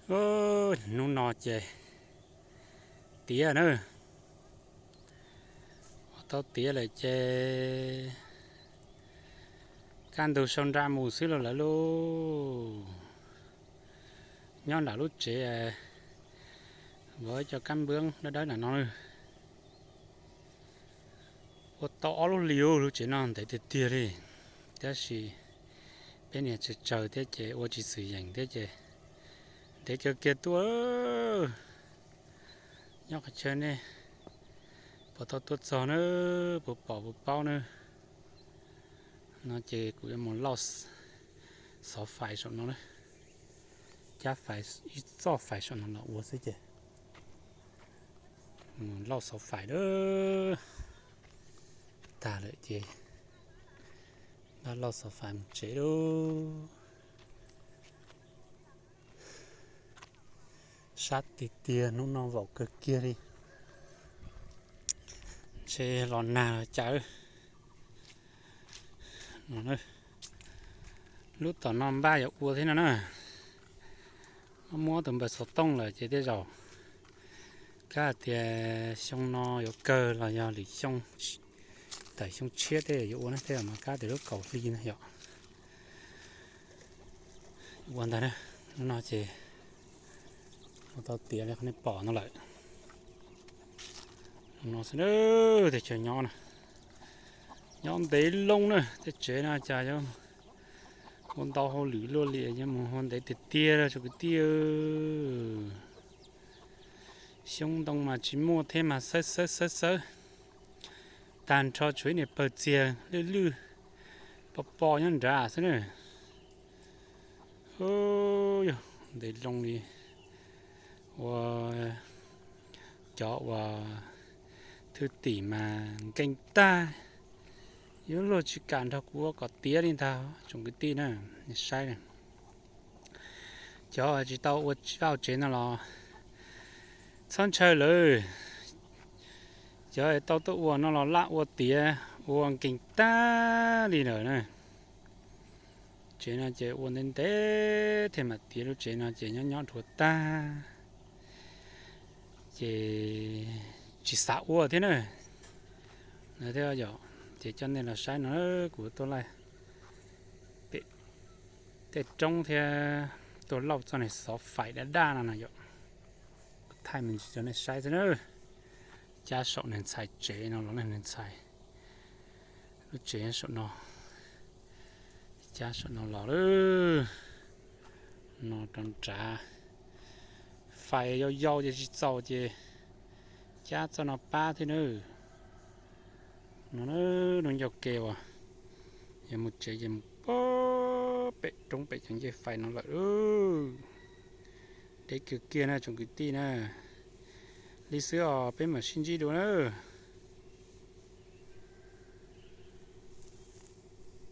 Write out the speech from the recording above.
Hnub no ces tiav na, ua tau tiav lawm ces kaj ntug sau nra mus xwb los lawm lauj. Nyob nram lub tsev vov cov kab npwb dawb dawb nram no, ua tau ob lub hlis lub tsev no ntev tiag tiag li, tab sis peb niam tsaws tsaws thiab ces ua tsis xwm yeem thiab ces ntev kawg kiag tuaj. Nyob qhov chaw nej puas tau tuaj txog na, puas pom puas paub na. No ces kuv yuav mus lauj xov fais saum no na, cab fais ib txoj fais saum no los ua xwb ces mus lauj xov fais lawm. Tag lawm ces npaj lauj xov fais mus tsev lauj. Sab tiag tiag, hnub no vaum kawg kiag li, ntshe los nag los cas. Lub tom no npaj yuav ua thiab no na, muab tus npawb xov tooj lawm ces tej zaum kab hais tias xyoo no yuav kawg los yog lwm xyoo, tawm xyoo tshiab tej yuav ua na, tej zaum mas kab tias lub kaum hli na yom. Ua ntag na, lub no ces ua tau tiav li qhov nej pom no lawm. No xwb na, tej chaw nyob na, nyob ntev loo na, tej tsev no cas yuav ua ntau hauj lwm luaj li, yuav mus ua ntev tiag tiag tsoom kwv tij. Xyoob ntoo mas tsis muaj thiab mas xawb xawb xawb xawb tag nrho, tshuav ib niag pawg txiag lwj lwj pos pos nyob nrad xwb na. Yog ntev loo li, ua cov uas thwj tim mas nkees tag, yuav luag tsis kam nrog kuv ua kom tiav li ntag tsoom kwv tij na. Nej saib na, cov tsis tau ua vaj tsev no los txhob ntshaw lawm, cov tau tuaj ua no los laj ua tiav ua nkees tag li lawm na. Tsev no ces ua ntev ntev thiaj mam tiav, lub tsev no ces nyob nyob dhuav tag ces tsis xav ua thiab na. Thiab yom, ces coj nej los saib no, kuv tuaj laij pem tej roob thiab tuaj lauj txoj niag xov fais daj daj no na yom. Thaij me ntsis rau nej saib xwb na. Cab saum niag ntxhais tsev no los, niag ntxhais lub tsev saum no, cab saum no los lawm. No rau nrad, fais yau yau ces tsis txaus ces cab txoj no pab thiab na. No, no ncauj ke uas yog mus tsev ces mus pem roob pem cov ncej fais no lawm. Deb kiag kiag na tsoom kwv tij na. Li xwb os, peb mam sib ntsib dua na.